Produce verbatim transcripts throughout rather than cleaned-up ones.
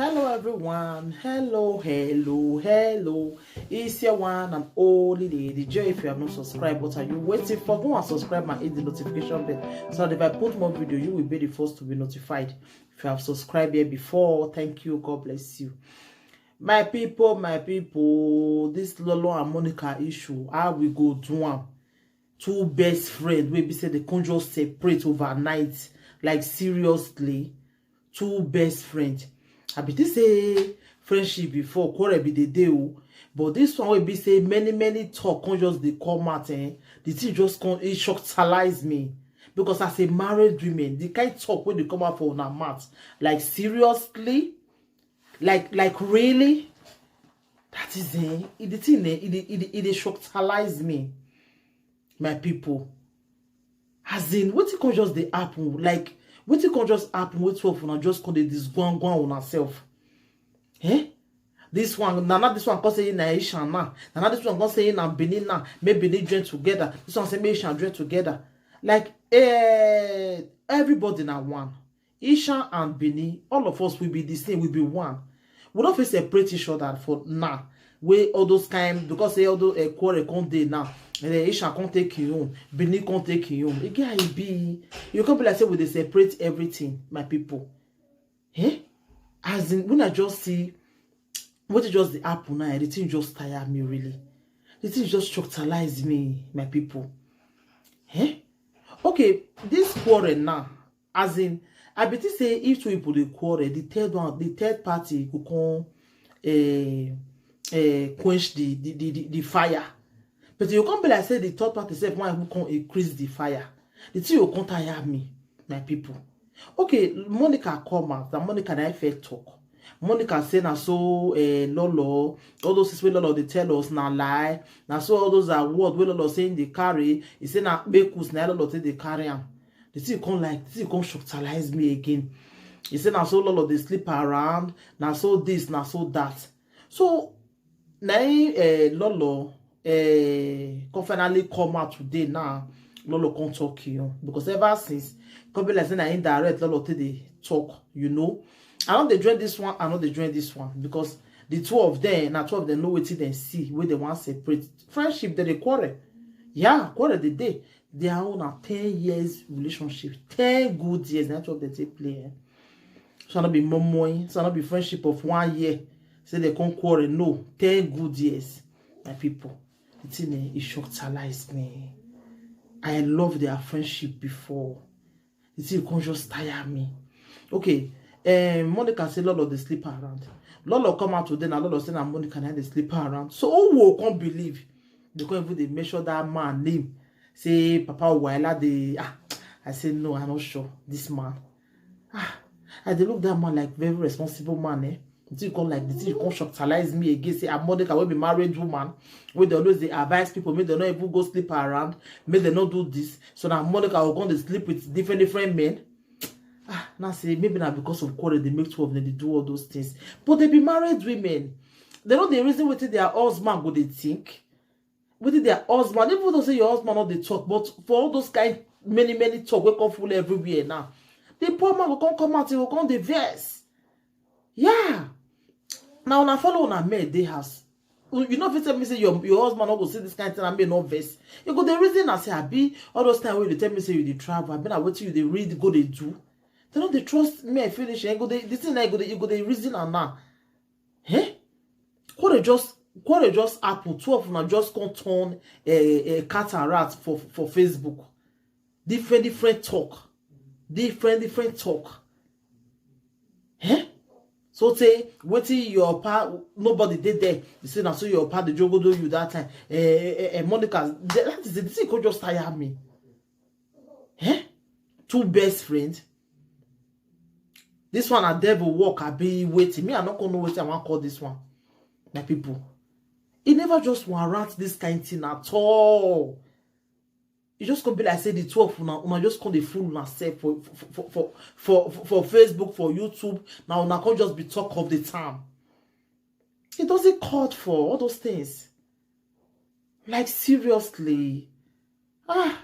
Hello everyone, hello, hello, hello. It's your one and only Lady J. If you have not subscribed, what are you waiting for? Go and subscribe and hit the notification bell so that if I put more video, you will be the first to be notified. If you have subscribed here before, thank you, God bless you. My people, my people, this Lolo and Monica issue, how we go do am? Two best friends wey be say they can't just separate overnight. Like, seriously, two best friends. I be think say friendship before quarrel be the day o, but this one wey be say many many talk can't just dey come out, eh? The thing just can't, it shockalize me, because as a married woman, the kind talk wey dey come out for una mouth, like, seriously, like, like, really, that is, eh, it, the thing, eh, it, dey- it, dey- it dey shockalize me, my people. As in, wetin can't just dey happen? Like, wetin can't just happen? Wetin of una just can't dey disgwangwan on herself? Eh? This one, na na this one come say na Ishan now. Na na this one come say na Benin now. Make Benin join together. This one say make Ishan join together. Like, eh, everybody na one. Ishan and Benin, all of us will be the same, will be one. We don't fit separate each other for now. Wey all those kind, because say all those, eh, quarrel come dey now, and then Ishan come take him own, Benin come take him own. E get how e be. You come be like say we dey separate everything, my people. Eh? As in, when I just see what just dey happen now, the thing just tire me really. The thing just structuralize me, my people. Eh? Okay, this quarrel now, as in, I be think say if two people dey quarrel, the third one, the third party go come, eh, eh, quench the, the, the, the, the fire. But you come be like say the third party sef wan even come increase the fire. The thing go come tire me, my people. Okay, Monica come out. Na Monica na I first talk. Monica say na so, eh, Lolo, all those things wey Lolo dey tell us na lie. Na so all those award wey Lolo say he dey carry, he say na kpekus na Lolo take dey carry am. The thing come, like, the thing come structuralize me again. He say na so Lolo dey sleep around, na so this, na so that. So na him, eh, Lolo, eh, come finally come out today now. Lolo come talk, you know, because ever since, come be like say na indirect Lolo take dey talk, you know. I no dey join this one, I no dey join this one, because the two of them, na two of them know wetin dem see, wey dem wan separate. Friendship, dem dey quarrel. Yeah, quarrel dey dey. Their own na ten years relationship, ten good years, na two of them take play, eh? So no be momoy, so no be friendship of one year. Say they come quarrel, no, ten good years, my people. The thing, eh, it structuralize me. I love their friendship before. The thing come just tire me. Okay, um, Monica say Lolo dey sleep around. Lolo come out today, na Lolo say na Monica na dey sleep around. So who will come believe? They come even dey mention that man name. Say Papa Waila dey, ah, I say no, I'm not sure. This man. Ah, I dey look that man like very responsible man, eh? The thing come, like, the thing come structuralize me again. Say, ah, Monica wey be married woman, wey dey always dey advise people make dem no even go sleep around, make dem no do this. So now Monica go come dey sleep with different different men. Ah, now say maybe na because of quarrel dey make two of them dey do all those things. But they be married women. They no dey reason wetin their husband go dey think. Wetin their husband, even though say your husband no dey talk, but for all those kind many many talk wey come full everywhere now, the poor man go come come out, he go come dey vex. Yeah. Now una follow una men dey house. You, you no fit tell me say your, your husband no go see this kind thing and make no vex. You go dey reason and say, abi, all those time wey you dey tell me say you dey travel, abi na wetin you dey read go dey do? They no dey trust me, I finish. You go dey, the thing na, you go dey, you go dey reason am now. Eh? Quarrel just, quarrel just happen. Two of una just come turn a, a cat and rat for, for Facebook. Different, different talk. Different, different talk. Eh? So say wetin your pa, nobody dey there. You say na so your pa dey jogodo you that time. Eh, eh, eh, eh, Monica, th-, that is it. This thing come just tire me. Eh? Two best friends. This one a devil work, I be waiting. Me, I no come know wetin I wan call this one. My people, e never just warrant this kind thing at all. E just come be like say the two of una, una just come dey fool una sef for, for, for, for, for, for, for Facebook, for YouTube. Now una come just be talk of the town. It doesn't call for all those things. Like, seriously. Ah,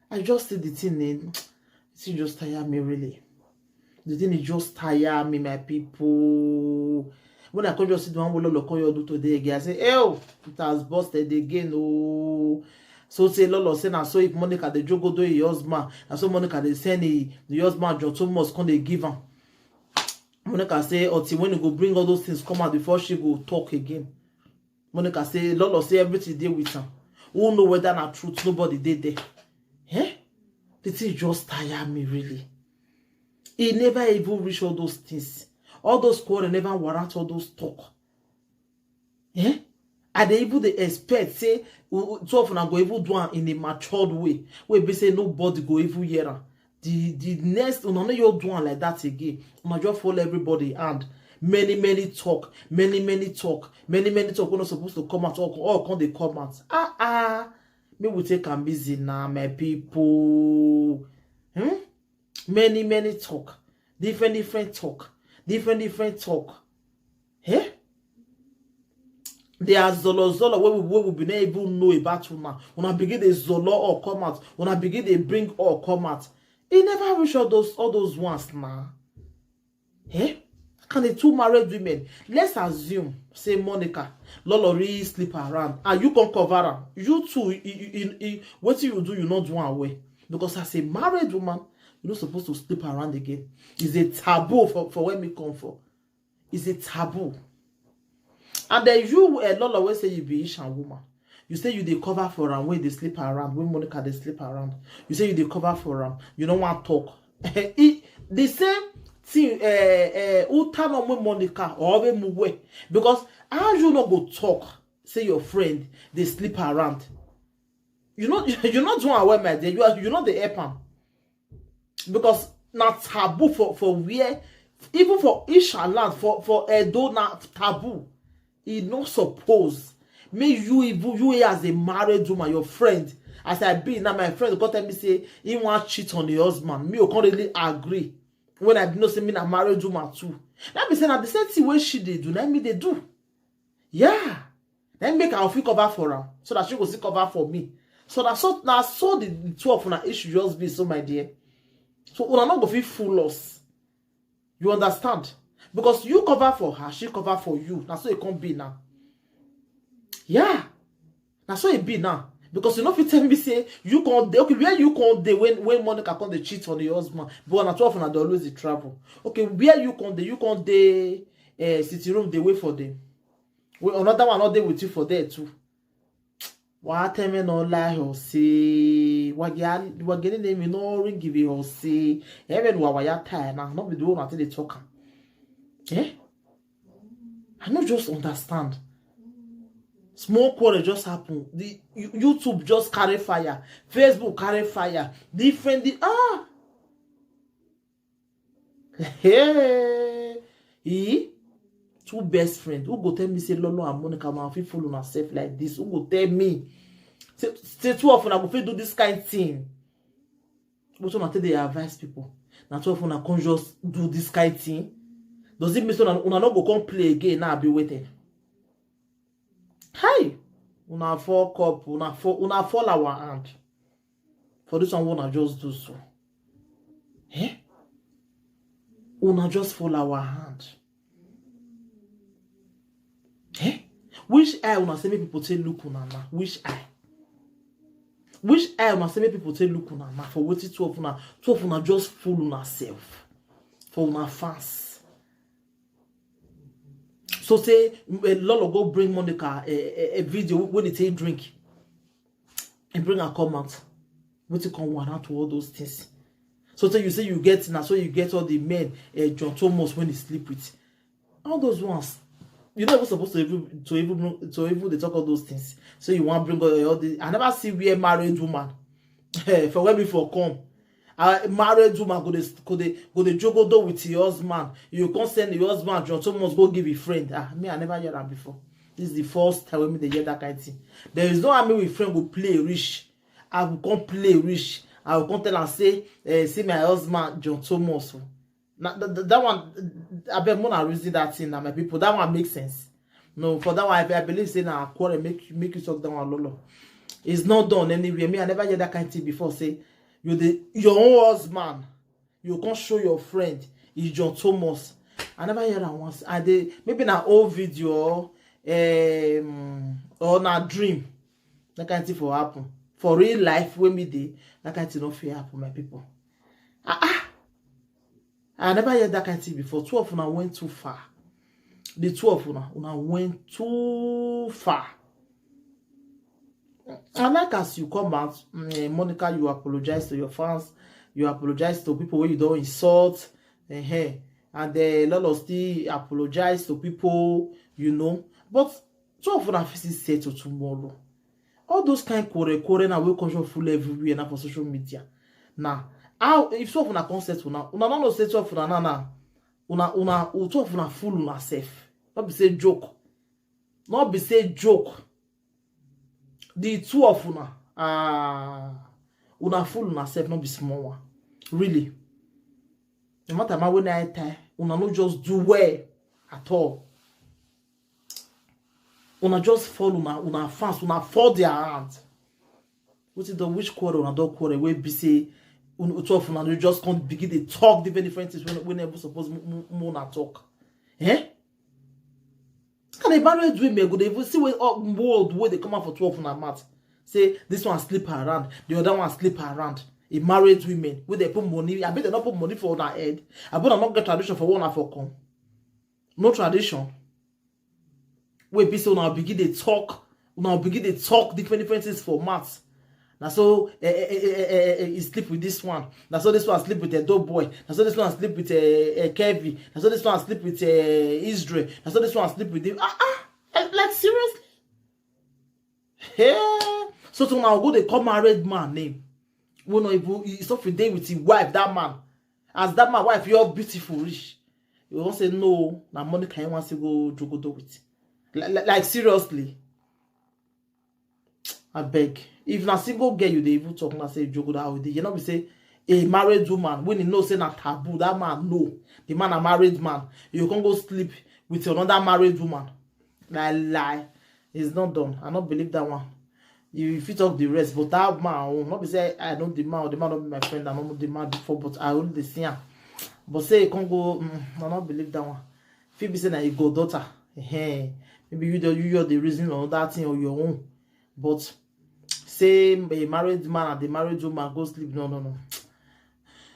I just see the thing, eh? The thing just tire me, really. The thing is just tire me, my people. When I come just see the one wey Lolo come your do today again, I say, "Oh, it has busted again." Oh, so say Lolo say na so if Monica dey jogo do your husband, na so Monica dey send the, the husband John Thomas come dey give am. Monica say until when he go bring all those things come out before she go talk again. Monica say Lolo say everything dey with am. Who know whether na truth? Nobody dey there. Eh? The thing just tire me really. E never even reach all those things. All those quarrel never warrant all those talk. Eh? I dey even dey expect say two of una go even do am in a matured way wey be say nobody go even hear am. The the next una no you do am like that again. Una just follow everybody hand. Many many talk, many many talk, many many talk wey no suppose to come out, all all come dey come out. Ah ah, make we take am easy na, my people. Hmm? Many many talk, different different talk, different different talk. Eh? They are zolo zolo wey we wey we be not even know about una. Una begin dey zolo or come out. Una begin dey bring or come out. E never reach all those all those ones na. Eh? Can the two married women? Let's assume say Monica, Lolo really sleep around, and you come cover am. You too, you, you, you, you, wetin you do, you no do am well. Because as a married woman, you no suppose to sleep around again. It's a taboo for for where me come for. It's a taboo. And then you, a Lolo wey say you be Ishan woman. You say you dey cover for am when dey sleep around, when Monica dey sleep around. You say you dey cover for am. You no wan talk. E, the same thing, eh, eh, who turn on when Monica or when Muwe. Because how you no go talk, say your friend dey sleep around. You no you no do am well, my dear. You are you no dey help am. Because na taboo for for where, even for Isha land, for for Edo na taboo. E no suppose. Make you even you as a married woman, your friend, as I be now, my friend go tell me say he wan cheat on the husband. Me o come really agree when I know say me na married woman too. That be say na the same thing wey she dey do, na me dey do. Yeah. Then make I fit cover for am so that she go still cover for me. So na so na so the, the two of una issue just be so, my dear. So una no go fit fool us. You understand? Because you cover for her, she cover for you. Na so e come be now. Yeah. Na so e be now. Because you no fit tell me say you come dey okay where you come dey when when Monica come dey cheat on your husband. But na two of una dey always dey travel. Okay, where you come dey, you come dey uh, sitting room dey wait for them. Well, another one no dey with you for there too. Wa teme no lie ho say wageni name no ring give ho say even wa wa ya tie na no be the one until they talk am. Eh? I no just understand. Small quarrel just happen. The YouTube just carry fire. Facebook carry fire. Different. The, ah. Hey. E? Two best friend. Who go tell me say Lolo and Monica ma fit follow herself like this? Who go tell me? Say, say two of una go fit do this kind thing. But una take dey advise people. Na two of una come just do this kind thing. Does it mean so una, una no go come play again now? Be waiting. Hi, una fall cup, una fall, una fall our hand. For this one, una just do so. Eh? Una just fall our hand. Eh? Which eye una say make people take look una now? Which eye? Which eye una say make people take look una now? For wetin two of una, two of una just fool una self for una fans. So say a lot of go bring Monica a, a, a video when they take drink and bring her come out. Wetin come warrant to all those things? So say you say you get now, so you get all the men uh, John Thomas when he sleep with. All those ones, you not even supposed to even to even to even they talk all those things. So you want bring all, all the I never see where married woman for where before come. A married woman go dey go dey go dey jogodo with your husband. You can't send your husband John Thomas go give a friend. Ah, me I never hear that before. This is the first time we dey hear that kind of thing. There is no army with friend go play rich. I will come play rich. I will come tell and say, eh, see my husband John Thomas. Now that, that one, I bet more reason that thing now, my people. That one makes sense. No, for that one, I, I believe say now quarrel make make you talk that one lolo. It's not done anywhere. Me, I never hear that kind of thing before. Say you the your own husband, you can't show your friend. Ijon Thomas. I never hear am once. I dey, maybe na old video or, um, or na dream. That kind thing for happen. For real life, when me dey, that kind thing no fit happen, my people. Ah, ah. I never hear that kind thing before. Two of una went too far. The two of una, una went too far. I like as you come out, mm, eh, Monica, you apologize to your fans, you apologize to people wey you don insult, eh, and eh, Lolo still apologize to people, you know. But two of una fit still settle tomorrow. All those kind quarrel, quarrel now wey come show full everywhere now for social media. Now, how if two of una come settle now, una no know say two of una now now, una, una, two of una fool una sef. No be say joke. No be say joke. The two of una, ah, una fool una sef, no be small one. Really. No matter man when I tie, una no just do well at all. Una just fall una, una fans, una fall their hand. Wetin don, which quarrel una don quarrel wey be say un-, two of una no just come begin dey talk different different things wey, wey never suppose mo-, mo-, mo una talk? Eh? And the married women go dey even see wey all world wey dey come out for two of una mouth. Say this one sleep around, the other one sleep around. A married women wey dey put money, abi dem no put money for una head, abi una no get tradition for where una for come. No tradition. Wey be say una begin dey talk, una begin dey talk different different things for mouth. Na so eh, eh, eh, eh, eh, eh, eh, he sleep with this one. Na so this one sleep with Edo boy. Na so this one sleep with eh, eh, Kevin. Na so this one sleep with eh, Israel. Na so this one sleep with the, ah, ah, eh, like seriously. Hey, so to now go dey call married man name. Wey no even, he stop to dey with his wife, that man. As that man wife, you're beautiful rich. You won't say no, na Monica you want to go jogodo with. Like, like, like seriously. I beg. If na single girl you dey even talk na say jogodo how dey. You know be say a married woman when you know say na taboo, that man know. The man a married man. You can go sleep with another married woman. Lie, lie. It's not done. I don't believe that one. You fit talk the rest, but that man, oh, not be say I know the man, or the man not be my friend, I don't know the man before, but I only dey see him. But say you can't go, mm, I don't believe that one. Fit be say na your goddaughter. Hey, maybe you the, you are the reason or that thing or your own. But say a married man and the married woman go sleep. No, no, no.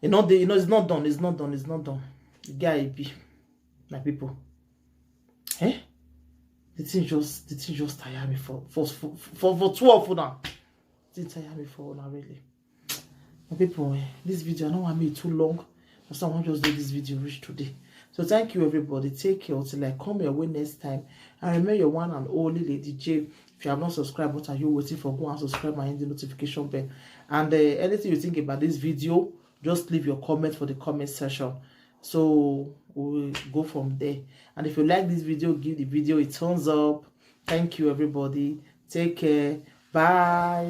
You know, the, you know, it's not done. It's not done. It's not done. The guy be, my people. Eh? The thing just, the thing just tire me for, for, for, for, for two of una. The thing tire me for una, really. My people, eh, this video, I don't want me too long. So I want just do this video reach today. So thank you, everybody. Take care until I come your way next time. I remain your one and only Lady J. If you have not subscribed, what are you waiting for? Go and subscribe and hit the notification bell. And uh, anything you think about this video, just leave your comment for the comment section. So we'll go from there. And if you like this video, give the video a thumbs up. Thank you, everybody. Take care. Bye.